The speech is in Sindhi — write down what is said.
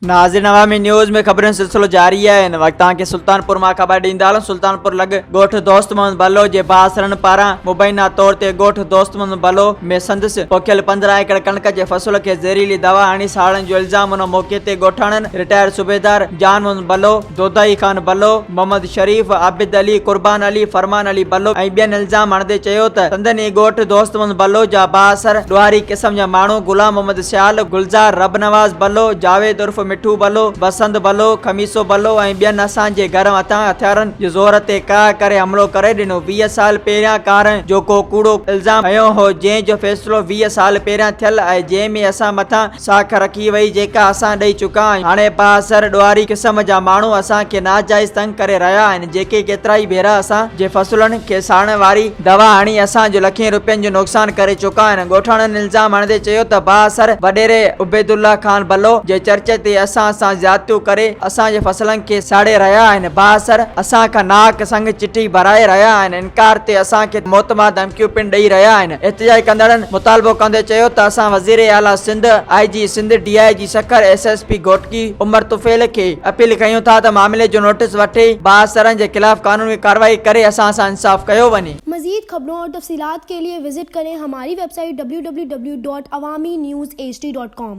ناظرين عوامي نيوز ۾ خبرن جو سلسلو جاري آهي هن وقت توهان کي سلطانپور مان خبر ڏيندا هلون سلطانپور لڳ ڳوٺ دوست محمد بلو جي بااثرن پاران مبينا طور تي ڳوٺ دوست محمد بلو ۾ سندس پوکيل 15 ايڪڙ ڪڻڪ جي فصل کي زهريلي دوا هڻي ساڙڻ جو الزام ان موقعي تي ڳوٺاڻن رٽائر صوبيدار جان محمد بلو، دودائي خان بلو، محمد شريف، عابد علي، قربان علي، فرمان علي بلو ۽ ٻين الزام هڻندي چيو ته سندن ئي ڳوٺ دوست محمد بلو جا بااثر ڏوهاري قسم جا ماڻهو غلام محمد سيال، گلزار، ربنواز بلو، جاويد عرف مٺو بلو، بسنت بلو، خميسو بلو ۽ ٻين اسان جي گهر مٿان هٿيارن جي زور تي ڪاهه ڪري حملو ڪري ڏنو، 20 سال پهريان ڪارنهن جو ڪو ڪوڙو الزام هنيو هو جنهن جو فيصلو 20 سال پهريان ٿيل آهي جنهن ۾ اسان مٿان ساک رکي وئي جيڪا اسان ڏئي چڪا آهيون هاڻي بااثر ڏوهاري قسم جا ماڻهو اسان کي ناجائز تنگ ڪري رهيا آهن جيڪي ڪيترائي ڀيرا اسان جي فصلن کي ساڙڻ واري دوا هڻي اسان جو لکين روپين جو نقصان ڪري چڪا آهن ڳوٺاڻن الزام هڻندي چيو ته بااثر وڏيري عبيدالله خان بلو جي چرچي تي اسان سان زيادتيون ڪري اسان جي فصلن کي ساڙي رهيا آهن بااثر اسان کان ناحق سنگ چٽي ڀرائي رهيا آهن انڪار تي اسان کي موتمار ڌمڪيون پڻ ڏئي رهيا آهن احتجاج ڪندڙن مطالبو ڪندي چيو ته اسان وزير اعليٰ Sindh, I G Sindh, D I G Sukkur, S S P Ghotki Umar Tufail کي اپيل ڪيون ٿا ته معاملي جو نوٽيس وٺي بااثرن جي خلاف قانوني ڪارروائي ڪري اسان سان انصاف ڪيو وڃي. مزيد خبرون اور تفصيلات کے لئے وزٽ کریں ہماری web site www.awamiNewsHD.com.